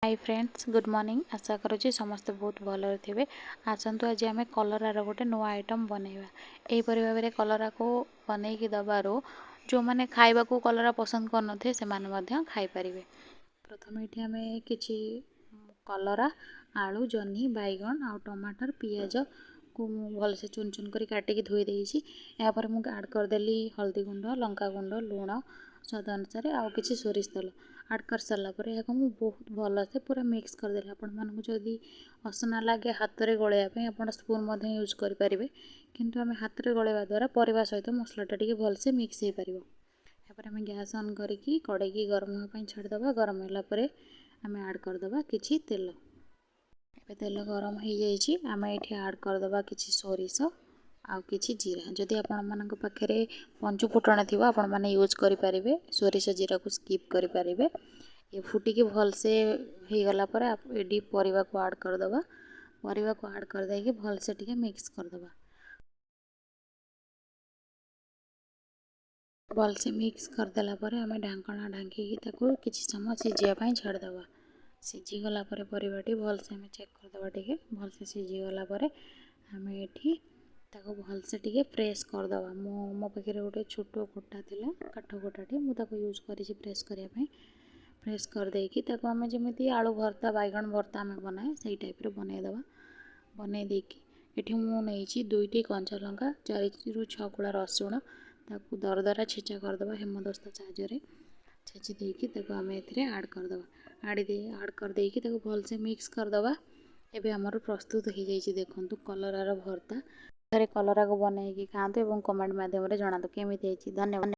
High friends, good morning. ଆଶା କରୁଛି ସମସ୍ତେ ବହୁତ ଭଲରେ ଥିବେ। ଆସନ୍ତୁ, ଆଜି ଆମେ କଲରାର ଗୋଟେ ନୂଆ ଆଇଟମ୍ ବନେଇବା। ଏହିପରି ଭାବରେ କଲରାକୁ ବନେଇକି ଦେବାରୁ ଯେଉଁମାନେ ଖାଇବାକୁ କଲରା ପସନ୍ଦ କରୁନଥିବେ, ସେମାନେ ମଧ୍ୟ ଖାଇପାରିବେ। ପ୍ରଥମେ ଏଠି ଆମେ କିଛି କଲରା, ଆଳୁ, ଜହ୍ନି, ବାଇଗଣ ଆଉ ଟମାଟର, ପିଆଜକୁ ମୁଁ ଭଲସେ ଚୁନ ଚୁନ କରି କାଟିକି ଧୋଇ ଦେଇଛି। ଏହାପରେ ମୁଁ ଆଡ଼୍ କରିଦେଲି ହଳଦୀ ଗୁଣ୍ଡ, ଲଙ୍କା ଗୁଣ୍ଡ, ଲୁଣ ସ୍ୱାଦ ଅନୁସାରେ ଆଉ କିଛି ସୋରିଷ ତେଲ। ଆଡ଼୍ କରିସାରିଲା ପରେ ଏହାକୁ ମୁଁ ବହୁତ ଭଲସେ ପୁରା ମିକ୍ସ କରିଦେଲି। ଆପଣମାନଙ୍କୁ ଯଦି ଅସନା ଲାଗେ ହାତରେ ଗୋଳେଇବା ପାଇଁ, ଆପଣ ସ୍ପୁନ୍ ମଧ୍ୟ ୟୁଜ୍ କରିପାରିବେ, କିନ୍ତୁ ଆମେ ହାତରେ ଗୋଳେଇବା ଦ୍ୱାରା ପରିବା ସହିତ ମସଲାଟା ଟିକେ ଭଲସେ ମିକ୍ସ ହେଇପାରିବ। ଏହାପରେ ଆମେ ଗ୍ୟାସ୍ ଅନ୍ କରିକି କଡ଼େଇକି ଗରମ ହେବା ପାଇଁ ଛାଡ଼ିଦେବା। ଗରମ ହେଲା ପରେ ଆମେ ଆଡ଼୍ କରିଦେବା କିଛି ତେଲ। ଏବେ ତେଲ ଗରମ ହେଇଯାଇଛି। ଆମେ ଏଇଠି ଆଡ଼୍ କରିଦେବା କିଛି ସୋରିଷ ଆଉ କିଛି ଜିରା। ଯଦି ଆପଣମାନଙ୍କ ପାଖରେ ପଞ୍ଚୁ ଫୁଟଣ ଥିବ, ଆପଣମାନେ ୟୁଜ୍ କରିପାରିବେ, ସୋରିଷ ଜିରାକୁ ସ୍କିପ୍ କରିପାରିବେ। ଏ ଫୁଟିକି ଭଲସେ ହେଇଗଲା ପରେ ଏଠି ପରିବାକୁ ଆଡ଼୍ କରିଦେବା। ପରିବାକୁ ଆଡ଼୍ କରିଦେଇକି ଭଲସେ ଟିକେ ମିକ୍ସ କରିଦେବା। ଭଲସେ ମିକ୍ସ କରିଦେଲା ପରେ ଆମେ ଢାଙ୍କଣା ଢାଙ୍କିକି ତାକୁ କିଛି ସମୟ ସିଝିବା ପାଇଁ ଛାଡ଼ିଦେବା। ସିଝିଗଲା ପରେ ପରିବାଟି ଭଲସେ ଆମେ ଚେକ୍ କରିଦେବା ଟିକେ। ଭଲସେ ସିଝିଗଲା ପରେ ଆମେ ଏଠି ତାକୁ ଭଲସେ ଟିକେ ପ୍ରେସ୍ କରିଦେବା। ମୁଁ ମୋ ପାଖରେ ଗୋଟେ ଛୋଟ କୁଟା ଥିଲା, କାଠ କୁଟାଟେ, ମୁଁ ତାକୁ ୟୁଜ୍ କରିଛି ପ୍ରେସ୍ କରିବା ପାଇଁ। ପ୍ରେସ୍ କରିଦେଇକି ତାକୁ ଆମେ ଯେମିତି ଆଳୁ ଭର୍ତ୍ତା, ବାଇଗଣ ଭର୍ତ୍ତା ଆମେ ବନାଏ, ସେଇ ଟାଇପ୍ର ବନେଇଦେବା। ବନେଇ ଦେଇକି ଏଠି ମୁଁ ନେଇଛି 2ଟି କଞ୍ଚା ଲଙ୍କା, 4ରୁ 6 କୁଳା ରସୁଣ। ତାକୁ ଦରଦରା ଛେଚା କରିଦେବା ହେମଦସ୍ତା ସାହାଯ୍ୟରେ। ଛେଚି ଦେଇକି ତାକୁ ଆମେ ଏଥିରେ ଆଡ଼୍ କରିଦେବା। ଆଡ଼୍ କରିଦେଇକି ତାକୁ ଭଲସେ ମିକ୍ସ କରିଦେବା। ଏବେ ଆମର ପ୍ରସ୍ତୁତ ହେଇଯାଇଛି, ଦେଖନ୍ତୁ, କଲରାର ଭର୍ତ୍ତା। ଥରେ କଲରାକୁ ବନେଇକି ଖାଆନ୍ତୁ ଏବଂ କମେଣ୍ଟ ମାଧ୍ୟମରେ ଜଣାନ୍ତୁ କେମିତି ହେଇଛି। ଧନ୍ୟବାଦ।